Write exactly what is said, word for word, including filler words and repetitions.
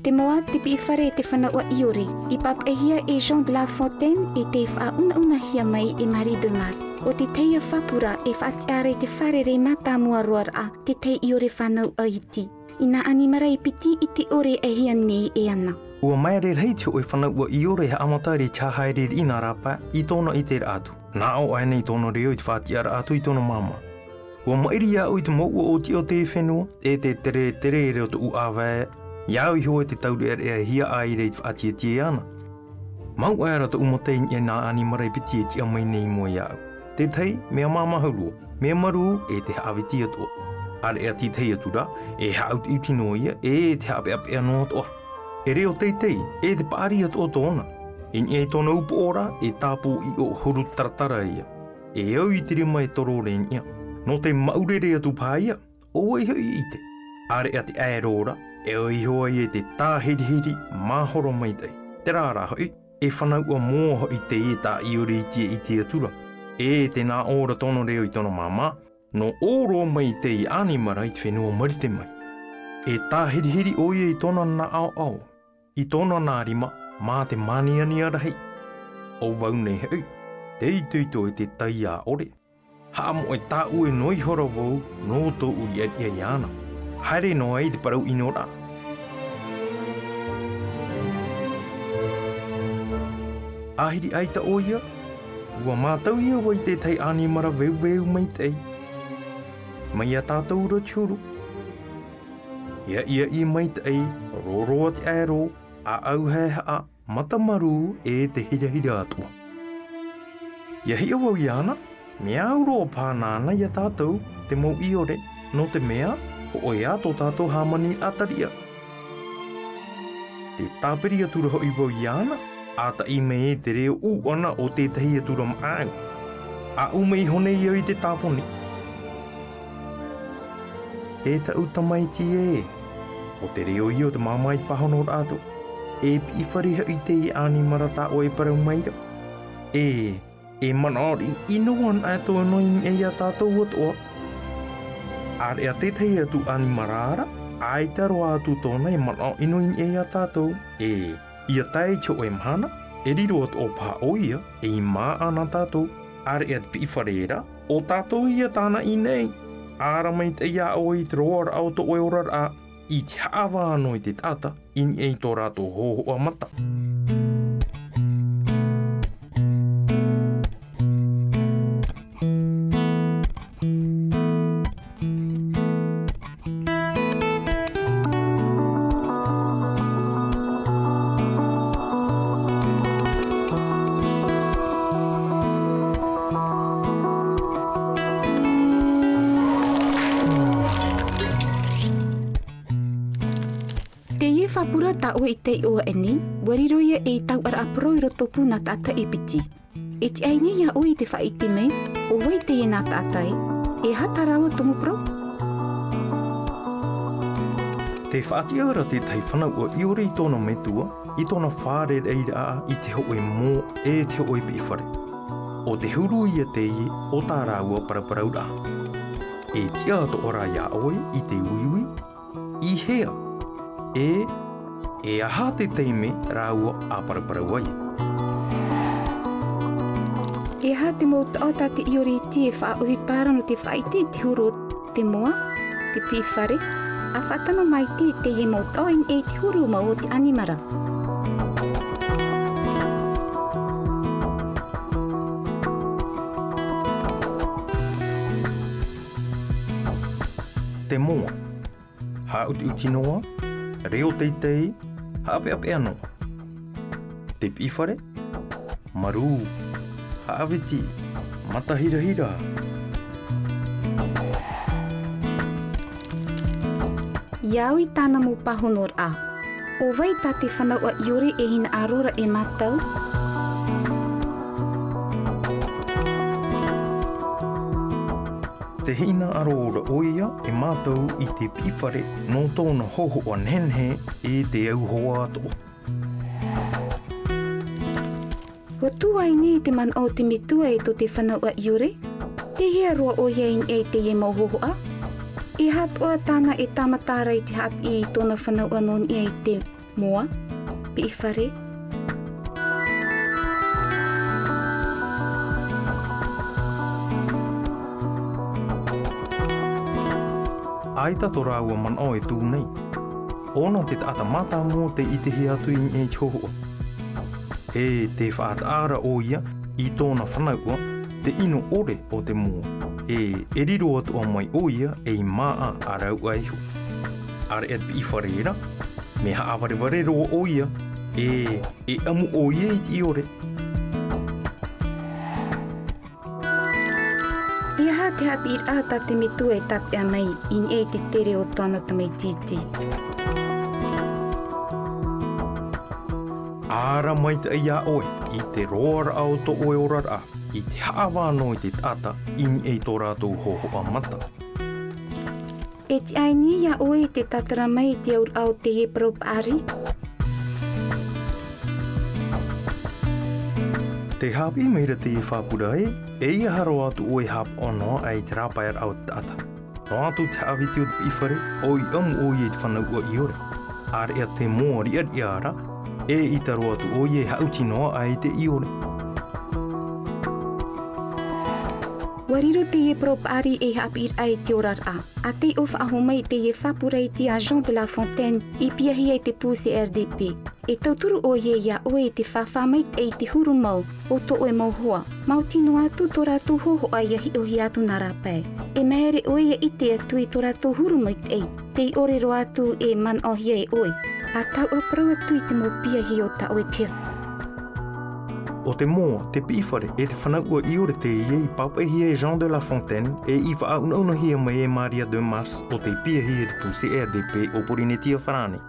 Te moa, te piʻifare e te fanauʻa ʻiore, i pāpaʻihia e Jean de La Fontaine e tei faʻaunaunahia mai e Marie Delmas. ʻO te tahi ā fāpura e faʻatiʻa ra i te fārerei mātāmua roa raʻa, te tahi ʻiore fanauʻa iti. I nā ʻanimara e piti i te ʻore e hia nei e ana. ʻUa māere rahi te hōʻē fanauʻa ʻiore e haʻamata i te haere i nā rāpae i tōna ʻiteraʻa atu. Nā ʻō aʻe nei tōna reo i te faʻatiʻaraʻa atu i tōna māmā. ʻUa maʻiri iāʻu i te mouʻa ʻōtiʻa o te fenua, e te teretere o tōʻu ʻāvae, iāʻu iho e te taureʻareʻahia ʻāire i te faʻatiʻatiʻa ana. Mau aʻera tōʻu mata i niʻa i nā ʻanimara e piti e tiʻa mai nei i mua iāʻu. Te tahi, mea māmā hau roa, mea marū, e te haʻaviti atoʻa. ʻĀreʻa te tahi atu ra, e haʻutiʻuti noa ïa, e te haʻapeʻapeʻa noa atoʻa. E reo teitei, e te paʻari atoʻa tōna. I niʻa i tōna upoʻo ra, e tāpū ʻiʻo huru taratara ïa. E au i te rima e torore i niʻa. Nō te maʻurere atu paha ïa, ʻo vai hoʻi i ʻite. ʻĀreʻa te ʻaero ra, e au iho ai e te tāhirihiri, mahora maitaʻi. Terā rā hoʻi, e fanauʻa moa hoʻi teie tā ʻiore iti e ʻite atu ra. E tē nā ʻō ra tōna reo i tōna māmā, nō ʻō roa mai teie ʻanimara i te fenua Marite mai. E tāhirihiri ʻoia i tōna nā ʻaoʻao, i tōna nā rima, mā te māniania rahi. ʻO vau nei hoʻi, te itoito e te taiā ʻore. Haʻamoʻe tāʻue noa ihora vau nō tōʻu riʻariʻa iāna. Haere noa ai te parau ʻino ra. ʻĀhiri ʻaita ʻoia, ʻua mātau ïa vau i te tahi ʻanimara veuveu maitaʻi. Mai iā tātou ra te huru. ʻIa, ʻia, ʻia maitaʻi, roroa te ʻaero, ʻāʻau haehaʻa, mata marū, e te hirahira atoʻa. ʻIa hiʻo vau iāna, mea au roa paha nāna iā tātou, te mau ʻiore, nō te mea, hōʻē ā tō tātou hāmani ʻatariʻa. Tē tāpiri atu ra hoʻi vau iāna, ʻa taʻi mai e te reo ʻūʻana o te tahi atu ra māʻau. ʻAʻu mai iho nei au i te tāponi. E taʻu tamaiti ē, ʻo te reo ïa o te māmā i te pāhonoraʻa atu, e piʻifare hoʻi teie ʻanimara tā ʻoe e parau mai ra. E, e manaʻo riʻi ʻino ana ʻoe tōna i niʻa iā tātou atoʻa. ʻĀreʻa te tahi atu ʻanimara ra, ʻaita roa atu tōna e manaʻo ʻino i niʻa iā tātou. E, ʻia tae i te hōʻē mahana, e riro atoʻa paha ʻoia, e i māʻa na tātou, ʻāreʻa te piʻifare ra, ʻo tātou ïa tāna i ʻō nei. ʻAra maitaʻi ā ʻoe i te roaraʻa o tō ʻoe oraraʻa, i te haʻavā noa i te taʻata, i niʻa i tō rātou hōhoʻa mata. Teie fāpura tā ʻoe i taiʻo aʻe nei, ʻua riro ïa ei tauʻaraʻa parau i rotopū nā taʻata e piti. E tiʻa nei iā ʻoe i te faʻaʻite mai, ʻo vai teie nā taʻata ē, e aha tā rāua tumu parau? Tē faʻatiʻa ra te tahi fanauʻa ʻiore i tōna metua, i tōna fārereiraʻa i te hōʻē moa e te hōʻē piʻifare. ʻO te huru ïa teie o tā rāua paraparauraʻa. E tiʻa atoʻa ra iā ʻoe i te uiui, i hea, e, e aha te taime rāua a paraparau ai. E aha te mau taʻo tā te ʻiore iti e faʻaʻohipa ra nō te faʻaʻite i te huru o te moa, te piʻifare, ʻa faʻatano maitaʻi i teie mau taʻo i niʻa i te huru mau o te ʻanimara. Te moa. Haʻutiʻuti noa, reo teitei, haʻapeʻapeʻa noa. Te piʻifare, marū, haʻaviti, mata hirahira. ʻIa au i tāna mau pāhonoraʻa. ʻO vai tā te fanauʻa ʻiore e hinaʻaro ra e mātau? Tē hinaʻaro ra ʻoia e mātau i te piʻifare nō tōna hōhoʻa nehenehe e te auhoa atoʻa. ʻUa tuʻu ai nei te manaʻo o te metua e tō te fanauʻa ʻiore? Tei hea roa ʻoia i niʻa i teie mau hōhoʻa? E aha atoʻa tāna e tāmata ra i te haʻapiʻi i tōna fanauʻa nō niʻa i te Moa, piʻifare. ʻAita tō rāua manaʻo e tū nei. ʻOna te taʻata mātāmua tei ʻitehia atu i niʻa i te hōhoʻa. E tē faʻataʻa ra ʻoia i tōna fanauʻa, te ʻino ʻore o te moa. E, e riro atoʻa mai ʻoia ei māʻa a rāua iho. ʻĀreʻa te piʻifare ra, mea haʻavarevare roa ʻoia, e, e ʻamu ʻoia i te ʻiore. E aha te haʻapiʻiraʻa tā te metua e tāpeʻa mai i niʻa i te tere o tōna tamaiti iti? Ara maitaʻi iā ʻoe i te roaraʻa o tō ʻoe oraraʻa, i te haʻavā noa i te taʻata i niʻa i tō rātou hōhoʻa mata. E tiʻa ʻē iā ʻoe i te tātara mai i te auraʻa o teie parau paʻari? Tē haʻapiʻi mai ra teie fāpura ē, ʻeiaha roa atu ʻoe e haʻapaʻo noa aʻe i te rāpaeraʻa o te taʻata. Noa atu te haʻaviti o te piʻifare, ʻoi ʻamu ʻoia i te fanauʻa ʻiore. ʻĀreʻa te moa riʻariʻa ra, e ʻaita roa atu ʻoia e haʻuti noa aʻe i te ʻiore. ʻUa riro teie parau paʻari ei haʻapiʻiraʻa i te oraraʻa. ʻA taiʻo faʻahou mai i teie fāpura iti a Jean de La Fontaine i piahia e te pū C R D P. E tauturu ʻoia iā ʻoe i te fāfā maitaʻi i te huru mau o tō ʻoe mau hoa. Maoti noa atu tō rātou hōhoʻa ʻia hiʻohia atu nā rāpae. E maere ʻoe ʻia ʻite atu i tō rātou huru maitaʻi, tei ʻore roa atu e manaʻohia e ʻoe. ʻA tauʻaparau atu i te mau piahi o tā ʻoe piha. ʻO te moa, te piʻifare, e te fanauʻa ʻiore teie i pāpaʻihia e Jean de La Fontaine, e i faʻaunaunahia mai e Maria Delmas ʻo tei piahia e te pū C R D P o Pōrīnetia Farāni.